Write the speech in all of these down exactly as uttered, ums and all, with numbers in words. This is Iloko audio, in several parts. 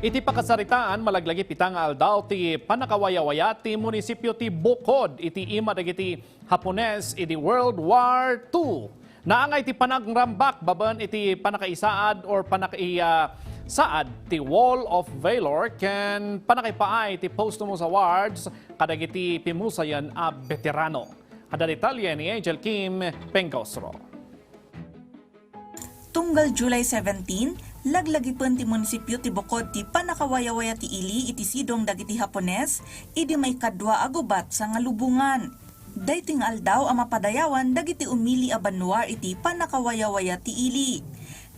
Iti pakasaritaan, malaglagip ita nga aldaw ti pannakawayawaya ti munisipio ti Bokod iti ima dagiti Hapones idi World War two. Naangay ti panangrambak babaen iti pannakaisaad or pannakaisaad ti Wall of Valor ken pannakaipaay ti Posthumous Awards kadagiti pimusayen a beterano. Adda detalye ni Angel Kim Pengosro. Tunggal July seventeen, laglagipen ti munisipio ti Bokod ti pannakawayawaya ti ili iti sidong dagiti Hapones idi maikadua a gubat sa nga lubongan. Daytoy nga aldaw a mapadayawan dagiti umili a banua iti pannakawayawaya ti ili.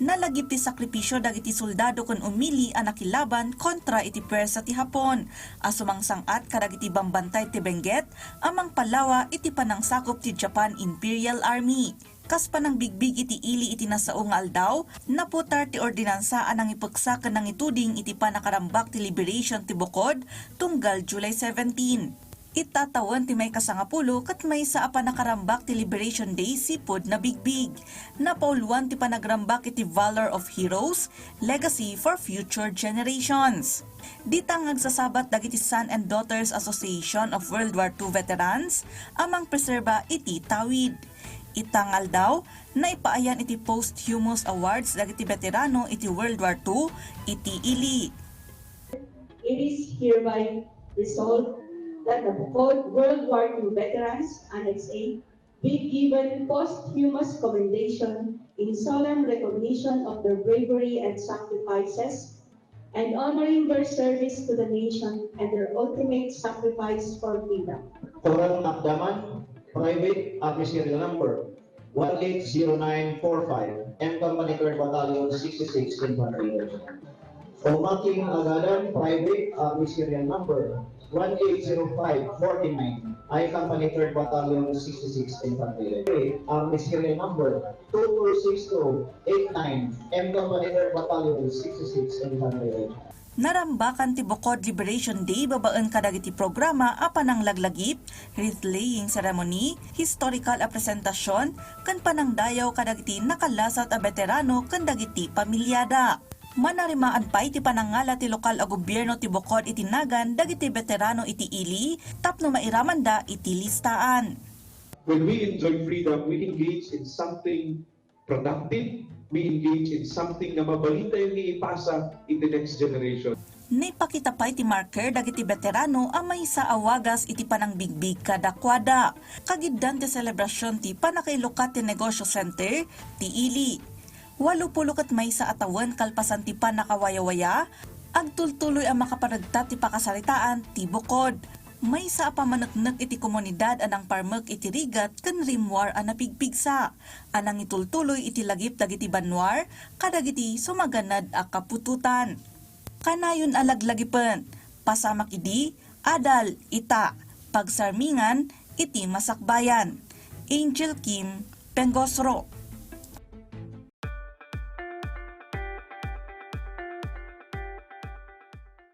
Nalagip ti sakripisio dagiti soldado ken umili a nakilaban kontra iti puwersa ti Hapon a sumangsang-at kadagiti bambantay ti Benguet a mangpallawa iti panangsakop ti Japan Imperial Army. Kas panangbigbig iti ili iti nasao nga aldaw, naputar ti ordinansa a nangipeksa ken nangituding iti panakarambak ti liberation ti Bokod tunggal July seventeen. Ita tawen ti maikasangapulo ket maysa a panakarambak ti Liberation Day sipud nabigbig. Napauluan ti panagrambak iti Valor of Heroes, Legacy for Future Generations. Dita nga agsasabat dagiti Son and Daughters Association of World War two Veterans a mangpreserba iti tawid. Ita nga aldaw, naipaayan iti Posthumous Awards dagiti beterano iti World War two iti ili. It is hereby resolved that the Bukod World War two veterans, Annex A, be given posthumous commendation in solemn recognition of their bravery and sacrifices, and honoring their service to the nation and their ultimate sacrifice for freedom. Coral Macdaman, Private, Army Serial Number one eight zero nine four five, M Company Third Battalion, sixty-six Infantry Regiment. Omaking Agadan, Private, Army Serial Number one eight zero five forty-nine, I Company Third Battalion, sixty-six Infantry Regiment. Army Serial Number two four six two eight nine, M Company Third Battalion, sixty-six Infantry Regiment. Narambakan ti Bukod Liberation Day babaen kadagiti programa a pananglaglagip, wreath-laying ceremony, historical a presentasion, ken panangdayaw kadagiti nakalasat a beterano ken dagiti pamiliada. Manarimaan pay ti panangngala ti lokal a gobierno ti Bukod iti nagan dagiti beterano iti ili tapno mairamanda iti listaan. When we enjoy freedom, we engage in something productive, we engage in something nga mabalin tayo nga ipasa in the next generation. Naipakita pay ti marker dagiti beterano a maysa a wagas iti panangbigbig kadakuada. Kagiddan ti selebrasion ti pannakailukat ti Negosyo Center ti ili. Walo pulo ket maysa a tawen kalpasan ti pannakawayawaya, agtultuloy a makaparegta ti pakasaritaan ti Bukod. Maysa a pamaneknek iti komunidad a nangparmek iti rigat ken rimmuar a napigpigsa a nangitultuloy iti lagip dagiti banua kadagiti sumaganad a kaputotan. Kanayon a laglagipen, pasamak idi, adal, ita, pagsarmingan iti masakbayan. Angel Kim, Pengosro.